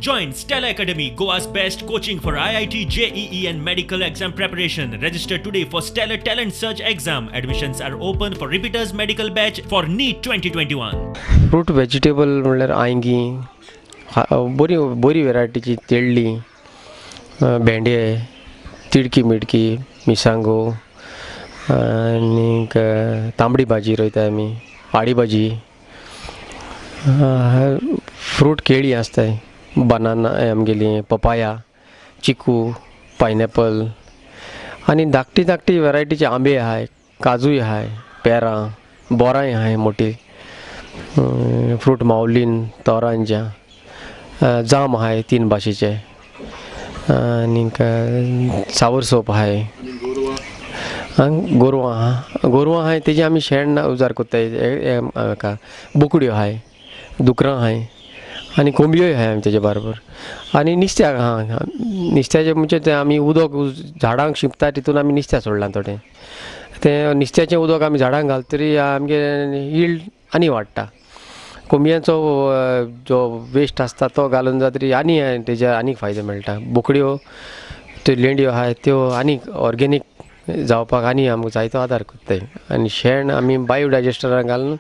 Join Stellar Academy, Goa's best coaching for IIT, JEE and medical exam preparation. Register today for Stellar Talent Search exam. Admissions are open for repeaters medical batch for NEET 2021. Fruit vegetable म्हणल्यार आयंगी, बरी बरी वेरायटीची तेळ्ळी, भेंडे, तिडकी मिडकी, मिरसांगो आनीक तांबडी भाजी रोयता आमी, आडी भाजी, फ्रूट केळी आसताय, बनाना आमगेली पपाया, चिकू, पायनॅपल आनी धाकटी धाकटी वेरायटीचे आंबे आहाय, काजूय आहाय, पेरां, बोरांय आहाय मोटी, फ्रूट मावलीन, तोरांजां, जाम आहाय तीन भाशेचे आनीक सावर सोप आहाय, गोरवां आहा, गोरवां आहाय तेजी आमी शेण उजार कोत्ताय हाका, बोकड्यो आहाय, दुकरां आहाय आनी कोंबयोय आहाय आमी तेजे बरोबर. आनी नुस्त्याक आहा, नुस्त्याचें म्हणजे तें आमी उदक झाडांक शिंपता तितून आमी नुस्त्या सोडलां थोडें, तें नुस्त्याचें उदक आमी झाडांक घालता तरी आमगे यील्ड आनी वाडटा. कोंबयांचो जो वेस्ट आसता तो घालून जाता तरी आनी तेजे आनीक फायदो मेळटा. बोकड्यो त्यो लेंड्यो आहाय त्यो आनीक ऑर्गेनीक जावपाक आनी आमकां जायतो आदार कोत्ताय. आनी शेण आमी बायो डायजेस्टराक घालून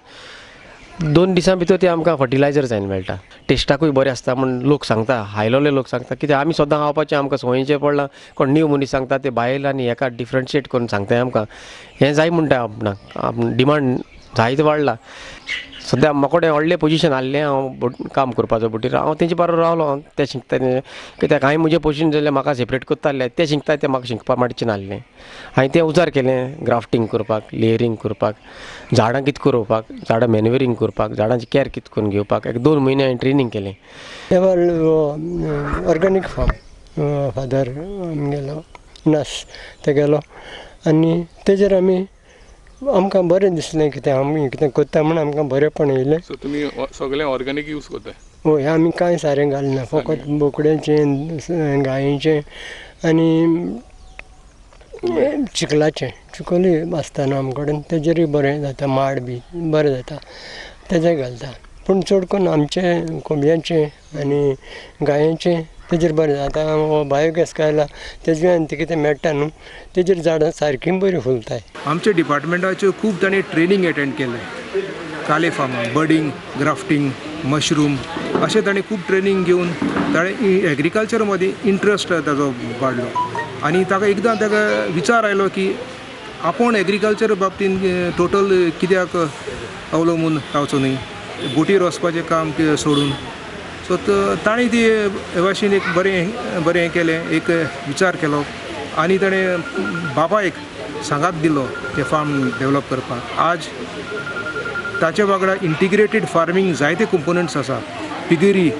2 दिसां भितर ते आमकां फर्टिलायजर जायन मेळटा. टेस्टाकूय बरें आसता म्हूण लोक सांगता, हायलोले लोक सांगता, कित्याक आमी सदां खावपाचें आमकां संवयेचें पडलां. कोण नीव मनीस सांगता ते बायल आनी हेका डिफरन्शिएट करून सांगताय आमकां, हें जाय म्हणटा आपणाक, डिमांड जायत वाडला. सद्या म्हाका कडेन व्हडलें पोजिशन आहलें हांव काम करपाचो बोटीर, हांव तेंचे बरोबर रावलो, ते शिकता कित्याक हांवें म्हजें पोजिशन जाल्यार म्हाका सेपरेट करता आहलें, ते शिकता तें म्हाका शिकपा मातशें नासलें. हांवें तें उजार केलें ग्राफ्टींग करपाक, लेयरींग करपाक, झाडां कितें रोवपाक, झाडां मॅन्युअरींग करपाक, झाडांची कॅर कितें करून घेवपाक एक 2 म्हयने हांवें ट्रेनींग केलें. ऑर्गेनीक फार्म फादर आमगेलो नास तेगेलो आनी तेजेर आमी आमकां बरें दिसलें, कितें आमी कितें करता म्हूण आमकां बरेंपण येयलें. सो तुमी सगळें ऑर्गेनीक यूज करताय? हय, आमी कांय सारें घालना, फकत बोकड्यांचें, गायेचें आनी चिखलाचें, चिखोलूय आसता न्हू आमचे कडेन, तेजेरूय बरें जाता, माड बी बरें जाता तेजें घालता. पूण चड करून आमचें कोंबयांचें आनी गायेचें तेजेर बरें जाता. आतां बायोगॅस काडला तेजे आनी तें कितें मेळटा न्हू तेजेर झाडां सारकीं बरीं फुलताय. आमच्या डिपार्टमेंटाच्यो खूब ताणें ट्रेनींग एटेंड केलें, काले फार्मां, बडींग, ग्राफ्टींग, मशरूम अशें ताणें खूब ट्रेनींग घेवन ताणें एग्रीकल्चर मदीं इंट्रस्ट ताजो वाडलो आनी ताका एकदां ताका विचार आयलो की आपूण एग्रीकल्चर बाबतीन टोटल कित्याक अवलंबून रावचो न्हय, बोटीर वचपाचें काम सोडून. सो ताणें ती हे भाशेन एक बरें बरें केलें, एक विचार केलो आनी ताणें बापायक सांगात दिलो तें फार्म डेवलप करपाक. आज ताचे वांगडा इंटिग्रेटेड फार्मींग जायते कंपोनंट्स आसा, piggery,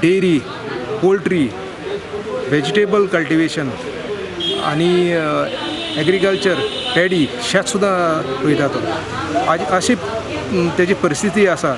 dairy, poultry, vegetable cultivation आनी एग्रीकल्चर, पॅडी, शेत सुद्दां रोयता तो. आज अशी तेजी परिस्थिती आसा